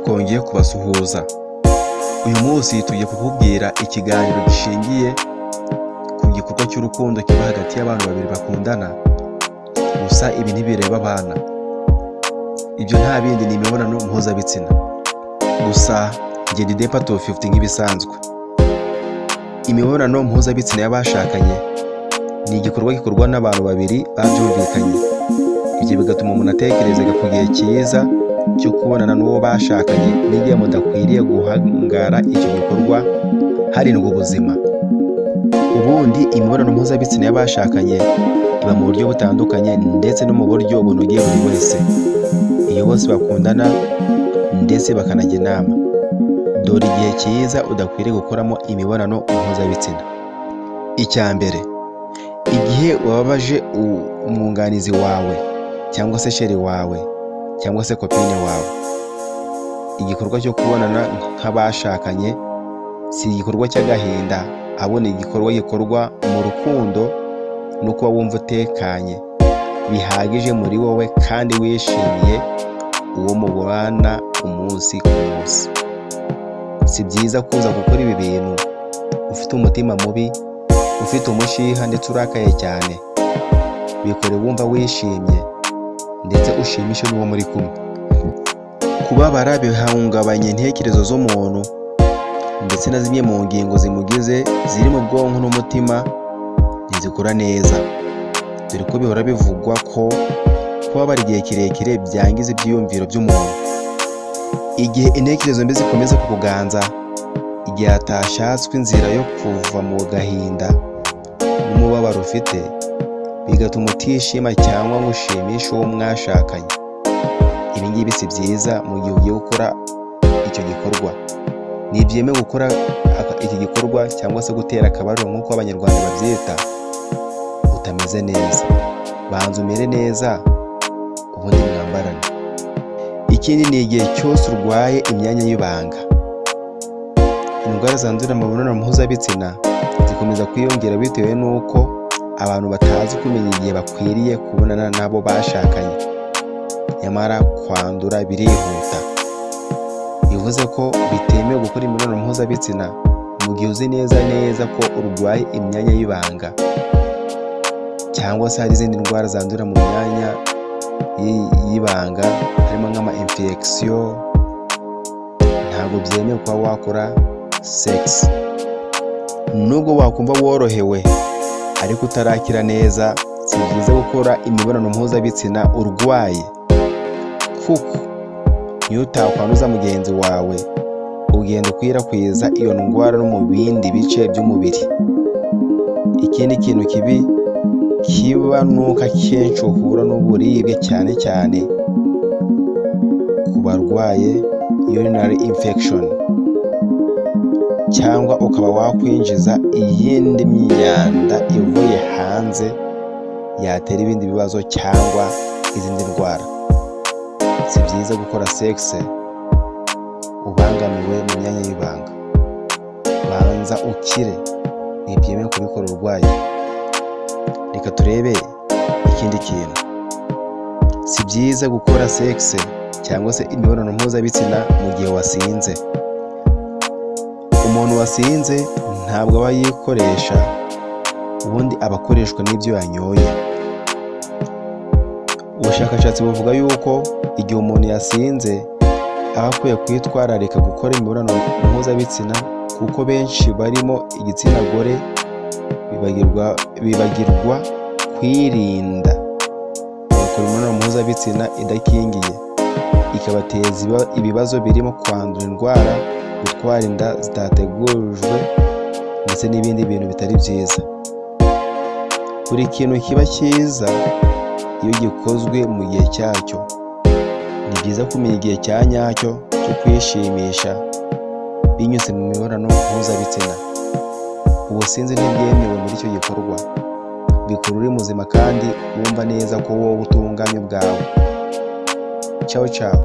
Twongeye kubasuhuza. Uyu munsi tugiye kukubwira ikiganiro gishingiye ku gikorwa cy'urukundo kiba hagati y'abantu babiri bakundana. Gusa ibi ntibireba abana. Ibyo nta bindi, ni imibonano mpuzabitsina. Gusa njye ndi Depa 250 nk'ibisanzwe. Imibonano mpuzabitsina y'abashakanye ni igikorwa gikorwa n'abantu babiri babyumvikanye. Ibyo bigatuma umuntu atekereza ku gihe cyiza cyo kubonana n'uwo bashakanye n'igihe mudakwiriye guhangara icyo gikorwa harindwa ubuzima. Ubundi imibonano mpuzabitsina y'abashakanye iba mu buryo butandukanye ndetse no mu buryo bunogeye buri wese, iyo bose bakundana ndetse bakanajya inama. Dore igihe cyiza udakwiriye gukoramo imibonano mpuzabitsina. Icya mbere, igihe wababaje umwunganizi wawe cyangwa se chéri wawe cyangwa se copine wawe. Igikorwa cyo kubonana nk'abashakanye si igikorwa cy'agahinda, ahubwo ni igikorwa gikorwa mu rukundo no kuba wumva utekanye bihagije muri wowe kandi wishimiye uwo mubana umunsi ku munsi. Si byiza kuza gukora ibi bintu ufite umutima mubi, ufite umushiha ndetse urakaye cyane. Bikore wumva wishimye ndetse ushimishe n'uwo muri kumwe. Kubabara bihungabanya intekerezo z'umuntu ndetse na zimwe mu ngingo zimugize ziri mu bwonko n'umutima ntizikora neza, dore ko bihora bivugwa ko kubabara igihe kirekire byangiza ibyiyumviro by'umuntu. Igihe intekerezo mbi zikomeza kukuganza, igihe hatashatswe inzira yo kuva mu gahinda n'umubabaro ufite, bigatuma utishima cyangwa ngo ushimishe uwo mwashakanye. Ibi ngibi si byiza mu gihe ugiye gukora icyo gikorwa. Ntibyemewe gukora iki gikorwa cyangwa se gutera akabariro nk'uko Abanyarwanda babyita utameze neza. Banza umere neza, ubundi mwambarane. Ikindi ni igihe cyose urwaye imyanya y'ibanga. Indwara zandurira mu mibonano mpuzabitsina zikomeza kwiyongera bitewe n'uko abantu batazi kumenya igihe bakwiriye kubonana n'abo bashakanye, nyamara kwandura birihuta. Bivuze ko bitemewe gukora imibonano mpuzabitsina mu gihe uzi neza neza ko urwaye imyanya y'ibanga cyangwa se hari izindi ndwara zandurira mu myanya y'ibanga, harimo nk'ama infection. Ntabwo byemewe kuba wakora sex. Nubwo wakumva worohewe ariko utarakira neza, si byiza gukora imibonano mpuzabitsina urwaye, kuko niyo utakwanduza mugenzi wawe, ugenda ukwirakwiza iyo ndwara no mu bindi bice by'umubiri. Ikindi kintu kibi kiba ni uko akenshi uhura n'uburibwe, cyane cyane ku barwaye urinary infection, cyangwa ukaba wakwinjiza iyindi myanda ivuye hanze yatera ibindi bibazo cyangwa izindi ndwara. Si byiza gukora sex ubangamiwe mu myanya y'ibanga. Banza ukire, ntibyemewe kubikora urwaye. Reka turebe ikindi kintu. Si byiza gukora sex cyangwa se imibonano mpuzabitsina mu gihe wasinze. Umuntu wasinze ntabwo aba yikoresha, ubundi aba akoreshwa n'ibyo yanyoye. Ubushakashatsi buvuga yuko igihe umuntu yasinze aba akwiye kwitwararika gukora imibonano mpuzabitsina, kuko benshi barimo igitsina gore bibagirwa kwirinda, bagakora imibonano mpuzabitsina idakingiye, ikabateza ibibazo birimo kwandura indwara, gutwara inda zitategujwe ndetse n'ibindi bintu bitari byiza. Buri kintu kiba cyiza iyo gikozwe mu gihe cyacyo. Ni byiza kumenya igihe cya nyacyo cyo kwishimisha binyuze mu mibonano mpuzabitsina. Ubusinzi ntibwemewe muri icyo gikorwa. Bikora uri muzima kandi wumva neza ko wowe utunganye ubwawe. Ciao ciao.